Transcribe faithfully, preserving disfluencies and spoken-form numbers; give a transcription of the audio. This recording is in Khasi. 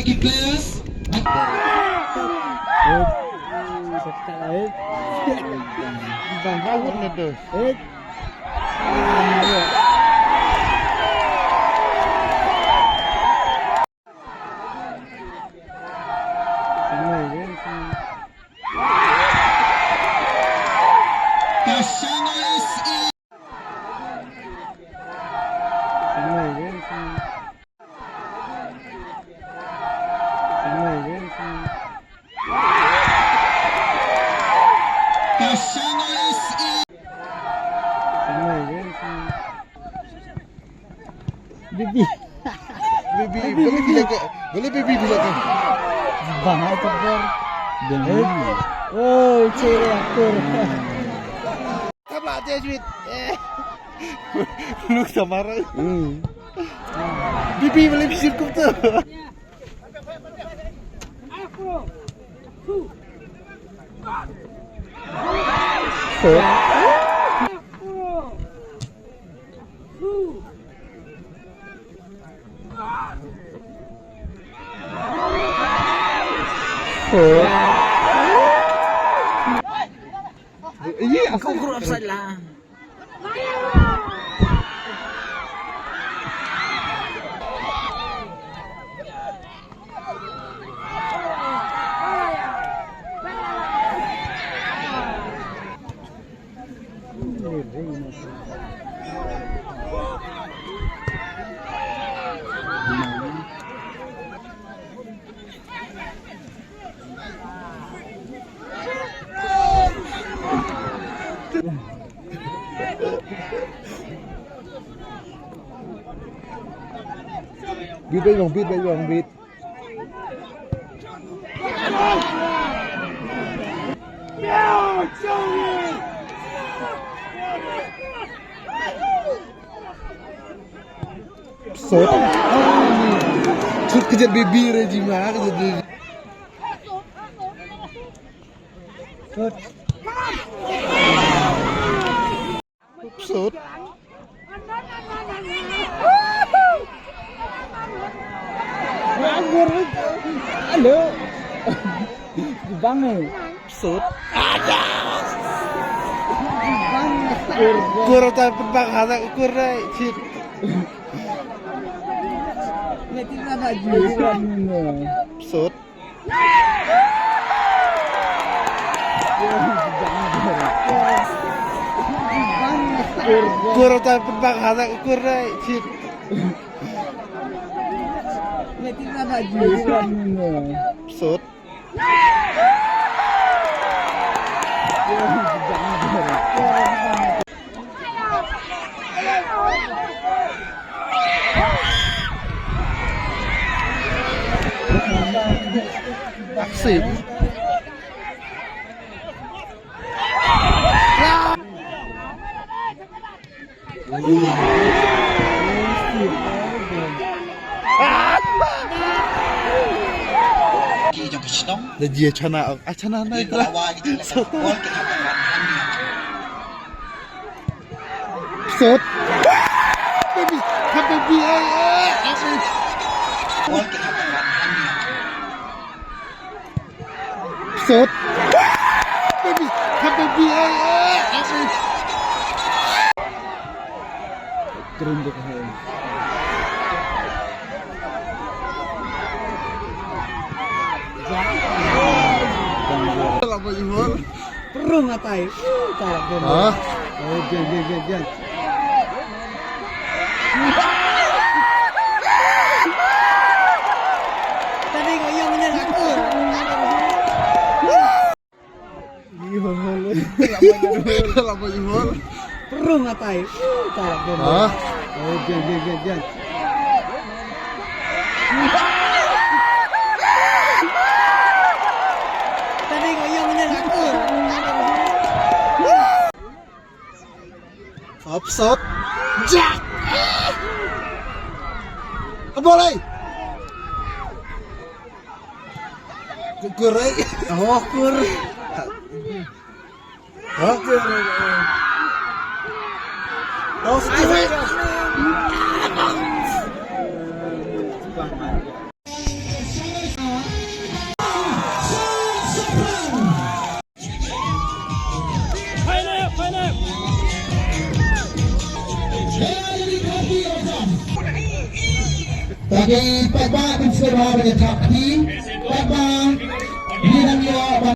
Ki players. Hit. Hit. Bang. Bang. Hit. Bibi. Bibi, boleh bilang ke? Boleh Bibi bilang ke? Bang, ai takbar. Bibi. Oh, cewek akur. Tabla aja, Juit. Eh. Lu sama orang. Hmm. Bibi, boleh bisir kum tu. Iya, asal. Kau group upside lah. Bit, bit, bit, bit, bit. Sot. Sot kejap baby re jima, kejap baby. Sot. Sot. Nganggur. Halo. Bang eh. Sot. Bang. Kur ta pynbang hana kur dai chit. Sot. Kur ta pynbang hana kur dai chit. Sot. Sip. Da jia chana, ah, chana na ita. Sot. Baby, ha baby, ai, ai, ai. Sot. Baby, ha baby, ai, ai, ai. Turun deh, hai. Lama jual. Perung atai. Uh, tak ada. Hah? Oh, jeng, jeng, jeng, jeng. Tadi kau yang menyelah aku. Ihol, hol. Lama ihol. Perung atai. Uh, tak ada. Hah? Oh, jeng, jeng, jeng, jeng. Tadi kau yang menyelah aku. Upsot. Jack. Boleh. Kukur, eh. Oh, kur. Hah? Tos, eh. Bagi paidbah ban sngewbha ban ïa thap kti. Paidbah, ngi dang ïoh ban